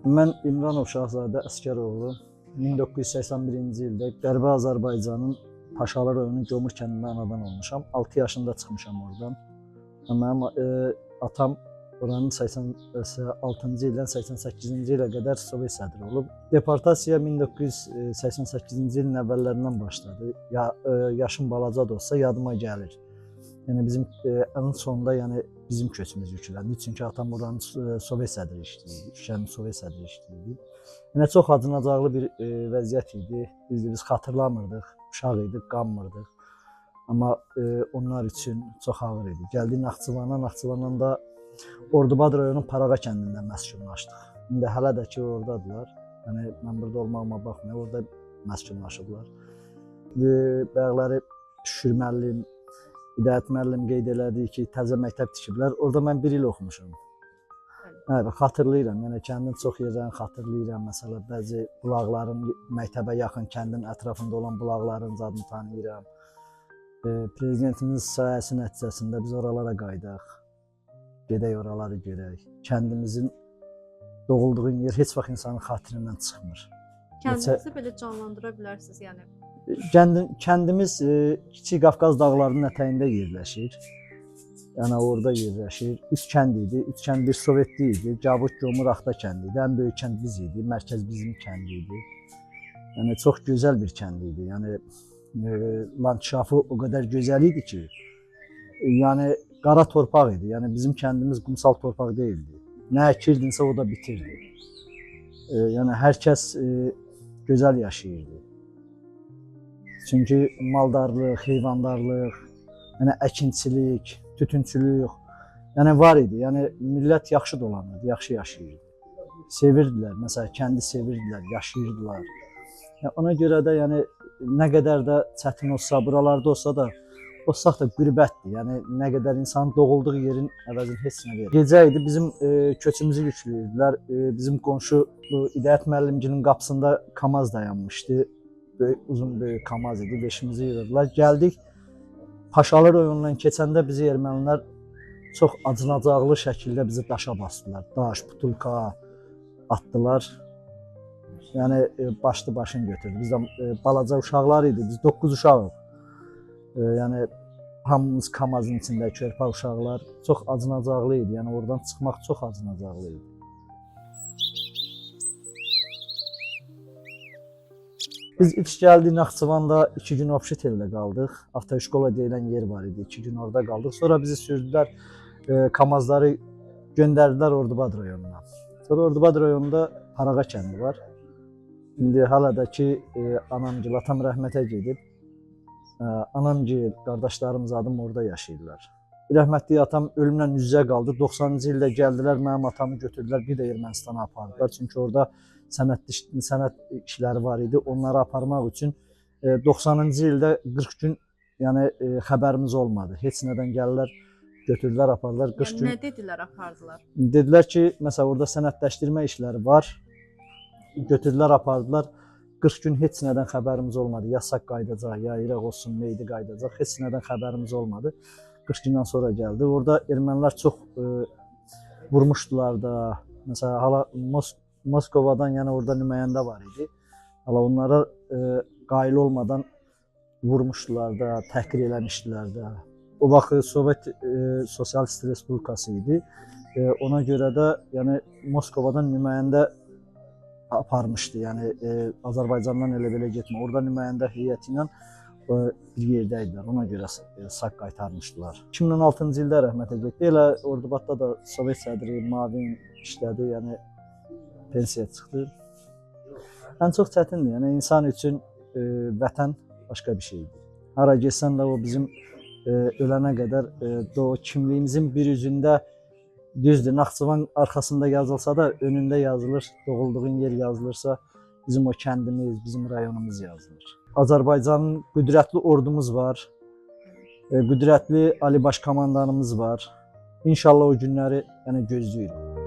Mən İmranov Şahzadə Əsgəroğlu 1981-ci ildə Qərbi Azərbaycanın Paşalı rayonunun Gömür kəndində anadan olmuşam. 6 yaşında çıxmışam oradan. Mənim atam oranın 86-cı ildən 88-ci ilə qədər Sovet sədri olub. Deportasiya 1988-ci ilin əvvəllərindən başladı. Yaşım balaca da olsa yadıma gəlir. Yəni bizim ən sonda yəni bizim köçümüz yükləndi. Çünki atam oranın Sovet sədri işləyirdi. Kəndin Sovet sədri işləyirdi. Yəni çox acınacaqlı bir vəziyyət idi. Biz xatırlamırdıq, uşaq idik, qanmırdıq. Amma onlar üçün çox ağır idi. Gəldik Naxçıvana, Naxçıvandan da Ordubad rayonunun Parağa kəndində məskunlaşdıq. İndi hələ də ki ordadılar. Yəni mən burada olmağıma baxmayaraq orada məskunlaşıblar. Bayaqları Şükür müəllim, Hidayət müəllim qeyd elədi ki, təzə məktəb tikiblər. Orada mən bir il oxumuşam. Hə, xatırlayıram. Yəni kəndin çox yerlərini xatırlayıram. Məsələn, bəzi bulaqların məktəbə yaxın kəndin ətrafında olan bulaqların zadını tanıyıram. Prezidentimiz sayəsi nəticəsində biz oralara qayıdaq. Gedək oraları görək. Kəndimizin doğulduğu yer heç vaxt insanın xatirindən çıxmır. Kəndinizi belə canlandıra bilərsiniz, yəni. Kəndimiz Kiçik Qafqaz dağlarının ətəyində yerləşir. Yəni orada yerləşir. Üç kənd idi. Üç kənd bir Sovetli idi. Gavut, Gömür, Axta kəndi idi. Ən böyük kənd biz idi. Mərkəz bizim kənd idi. Yəni çox gözəl bir kənd idi. Yəni landşafı o qədər gözəl idi ki, yəni qara torpaq idi. Yəni bizim kəndimiz qumsal torpaq deyildi. Nə əkirdinsə o da bitirdi. Yəni hər kəs gözəl yaşayırdı. Çünki maldarlıq, heyvandarlıq, yəni əkinçilik, tütünçülük, yəni var idi. Yəni millət yaxşı dolanırdı, yaxşı yaşayırdı. Sevirdilər, məsələn, kəndi sevirdilər, yaşayırdılar. Yəni ona görə də yəni nə qədər də çətin olsa, buralarda olsa da, olsaq da qürbətdir. Yəni nə qədər insanın doğulduğu yerin əvəzini heç nə verir. Gecə idi, bizim köçümüzü yükləyirdilər. Bizim qonşu bu Hidayət müəllimgilin qapısında KAMAZ dayanmışdı. Böyük, uzun böyük KAMAZ idi. Beşimizi yığırdılar. Gəldik. Paşalı rayonundan keçəndə bizi ermənilər çox acınacaqlı şəkildə bizi daşa basdılar. Daş, butulka atdılar. Yəni başlı başını götürdü. Biz də balaca uşaqlar idi. Biz 9 uşağıq. Yəni hamımız KAMAZ-ın içində körpə uşaqlar. Çox acınacaqlı idi. Yəni oradan çıxmaq çox acınacaqlı idi. Biz ilk gəldik Naxçıvanda 2 gün Obşiteldə qaldıq. Avtoşkola deyilən yer var idi. 2 gün orada qaldıq. Sonra bizi sürdülər, KAMAZ-ları göndərdilər Ordubad rayonuna. Sonra Ordubad rayonunda Parağa kəndi var. İndi hələ də ki anamgil, atam rəhmətə gedib. Anamgil, qardaşlarım zadım orada yaşayırlar. Rəhmətli atam ölümlə üz-üzə qaldı. 90-cı ildə gəldilər, mənim atamı götürdülər, bir də Ermənistana apardılar. Çünki orada sənət işləri var idi. Onları aparmaq üçün 90-cı ildə 40 gün yəni xəbərimiz olmadı. Heç nədən gəldilər, götürdülər, apardılar 40 Yəni gün. nə dedilər, apardılar? Dedilər ki, məsələn orada sənədləşdirmə işləri var. Götürdülər, apardılar. 40 gün heç nədən xəbərimiz olmadı. Ya sağ qayıdacaq, ya İraq olsun, meyidi qayıdacaq. Heç nədən xəbərimiz olmadı. 40 gündən sonra gəldi. Orada ermənilər çox vurmuşdular da. Məsələn, hala Moskovadan yəni orada nümayəndə var idi. Hala onlara qail olmadan vurmuşdular da, təhqir eləmişdilər də. O vaxt Sovet Sosialist Respublikası idi. Ona görə də yəni Moskovadan nümayəndə aparmışdı. Yəni Azərbaycandan elə belə getmə. Orada nümayəndə heyəti ilə bir yerdə idilər. Ona görə sağ qaytarmışdılar. 2016-cı ildə rəhmətə getdi. Elə Ordubadda da Sovet sədri müavin işlədi, yəni pensiyaya çıxdı. Ən çox çətindir. Yəni insan üçün vətən başqa bir şeydir. Hara getsən də o bizim ölənə qədər o kimliyimizin bir üzündə düzdür, Naxçıvan arxasında yazılsa da önündə yazılır, doğulduğun yer yazılırsa bizim o kəndimiz, bizim rayonumuz yazılır. Azərbaycanın qüdrətli ordumuz var. Qüdrətli Ali Baş Komandanımız var. İnşallah o günləri yəni gözləyirik.